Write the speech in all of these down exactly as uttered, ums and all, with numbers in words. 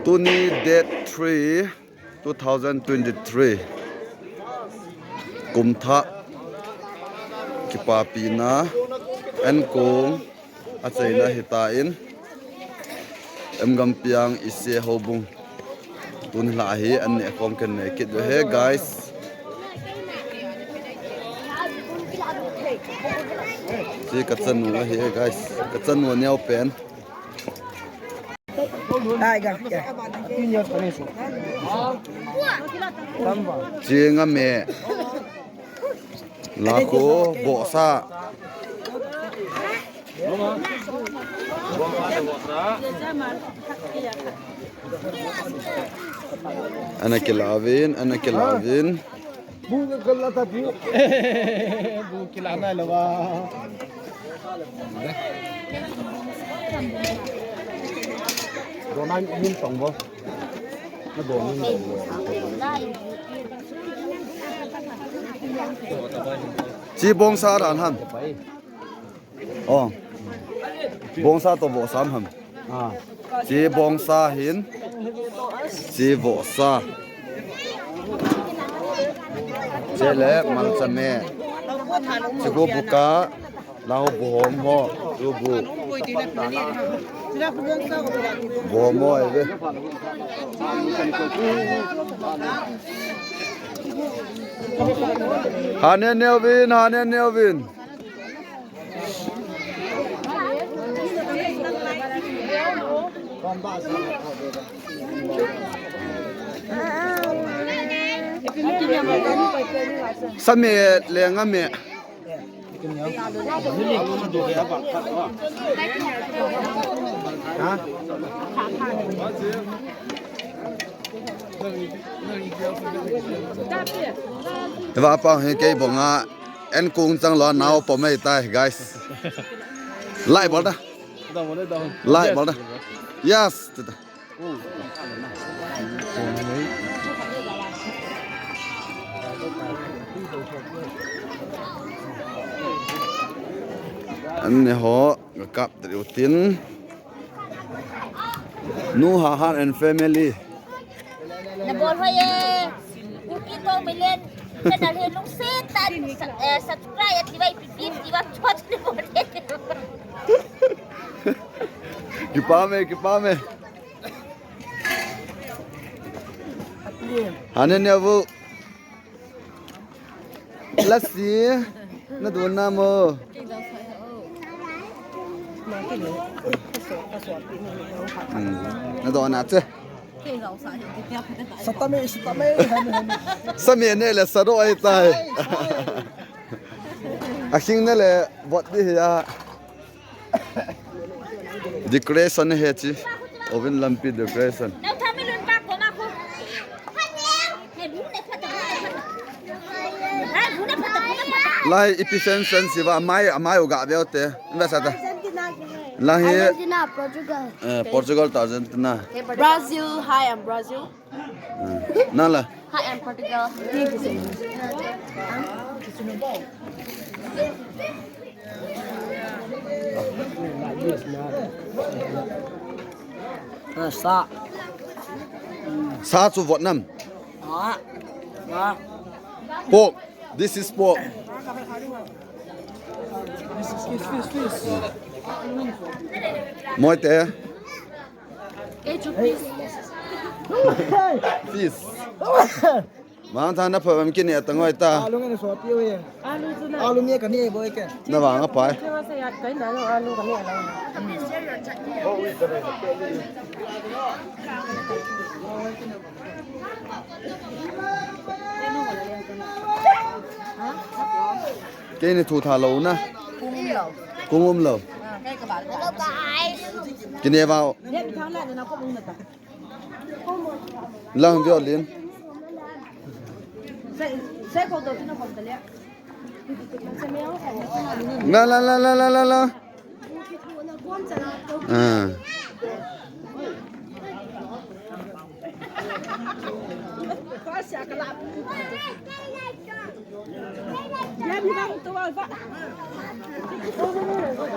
Tuni date three, two thousand twenty-three. Kumthah kipapina ankong achaina hitan, Emgampiang Ise Houbung tun lah hi an neh khom ken nei kit uve guys. Chi kachanu ahi guys. Kachanu neo pen. Chinga me. Lako bohsa. Ana kilavin, ana kilavin. Bu ka kala ta bu. Bu kila na lawa. Dona nin tong bo. Na dona nin tong bo. Chi bongsa dan ham. Oh. Bongsa to vohsa ham. Ah. Chi bongsa hin. Chi vohsa. Chele malcha me. Chi go buka. Lahu buhom ho. Chu bu. Buhom ho eve. Hanen neovin, hanen neovin. Same lenga me. Eva pa hi kei bonga. En kung chang lo nao po mai tai, guys. Lai bol da. Lai bol da. Yes. An ne ho kap triu tin. Nu ha han and family. Na bol ho ye. Kuki to milen. Channel hi lungset tah in, eh, subscribe ati vai, pi, pi, pi, va, chot ni bol. Kipa me, kipa me. Hanen neovu. Lasi. Na dona mo. Hmm. Na dona che. Satame, satame. Same ne le sado ai tai. Akhing ne le bot di ya. Decoration he chi. Ovin lampi decoration. Lai ipi fan fan siva mai, mai uga veu te. Inda sata. Lai he. Argentina, Portugal. Eh, Portugal to Argentina. Brazil, hi, I'm Brazil. Ah, nang la? Hi, I'm Portugal. Ah, sa. Sa chu vot nam. Ah. Ah. Pork. This is pork. Moi te. Kei chu fish. Fish. Mang tha na pha bam kini atangoi ta. Alu nge na so pi we. Alu chu na. Alu mi ka ni bo ke. Na vang a pai. Che wa sa ya kai na lo alu ka ni ala. Kei ni thu tha lo na. Kung um lo. Kung um lo. Kine vao. Lang violin. La la la la la la la. Ah.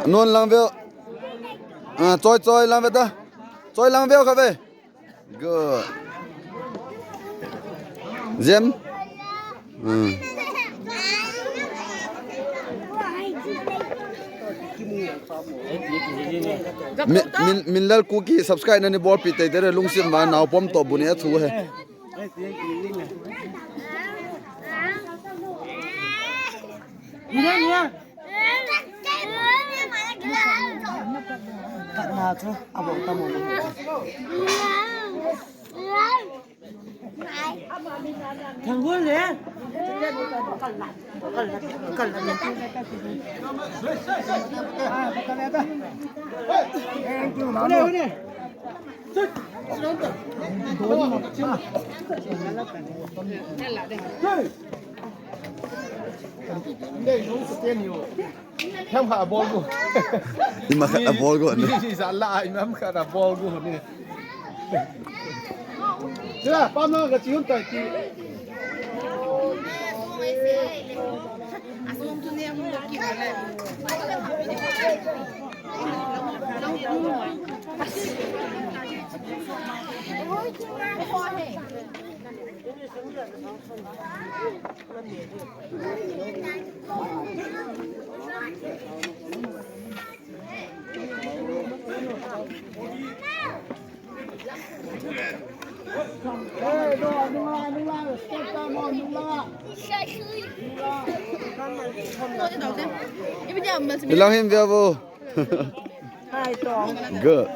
Non lang veo. Ah, choi choi lang ve ta. Choi lang veo kha ve. Good. Jem. Hmm. Min, min, Minlal Kuki subscribe nani bolpi teitei lungsim ma naopom toh bu nei a thu he. Ima khat a bol go ni. Ima khat a bol go ni. Sila, pam na ka chiun tai ti. Ilang hin via vo. Hai to. Good.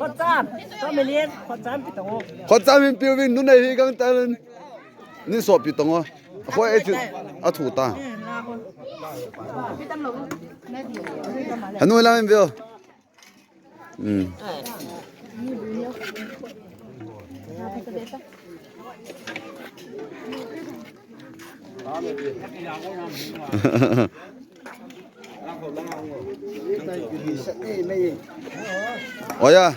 Khotcham. Family khotcham pi tong o. Khotcham in piu vin nu nei hi gang tan. Ni so pi tong o. Khoi e chu a thu ta. Hanu lang in via. Hmm. Oh yeah.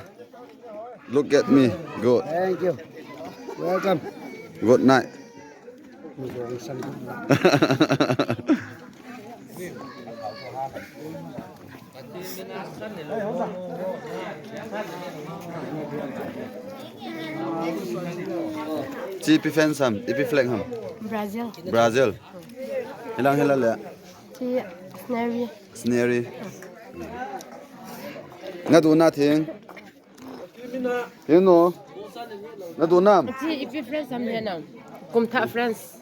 Look at me. Good. Thank you. Welcome. Good night. Chi ipi fans ham, ipi flag ham? Brazil. Brazil. Hilang hila le. Chi Scenery. Scenery. Na du na thing. Thing no. Na du na. Chi ipi France ham hena. Kumtha France.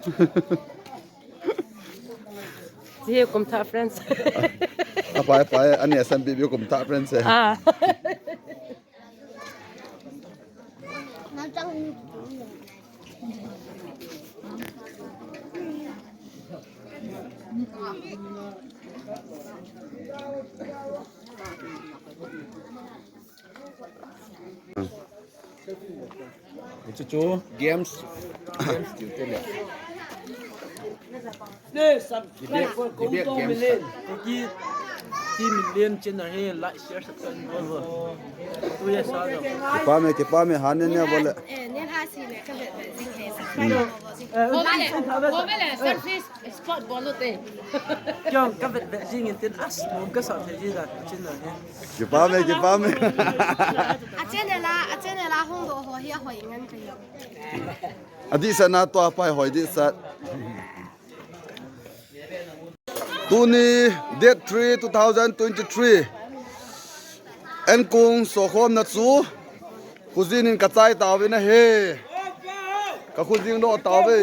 Chi kumtha France. Apai, apai, ani asam bi bi kumtha France. Ah. Hichu chu games, games chu te le. Debate, debate games. Ki, ki million channel hi like, share, subscribe bol bol. Tu ye sa jo. Kipah me, kipah me, han ne ne bol le. Eh, ne ha si le ka vet vet jing he subscribe bol bol jing. Bol le, bol le, selfie spot bol lo te. Kyong ka vet vet jing in tin as mo ka sa the ji da channel hi. Kipah me, kipah me. A channel a, a channel a hung do ho hi a hoi ngan ka yo. Adih sat na tua pai hoi dih sat. Tuni date three, two thousand twenty-three. Enkong sokhomna chu khojin in ka chai tauvin ahi. Ka khojin lo tauve.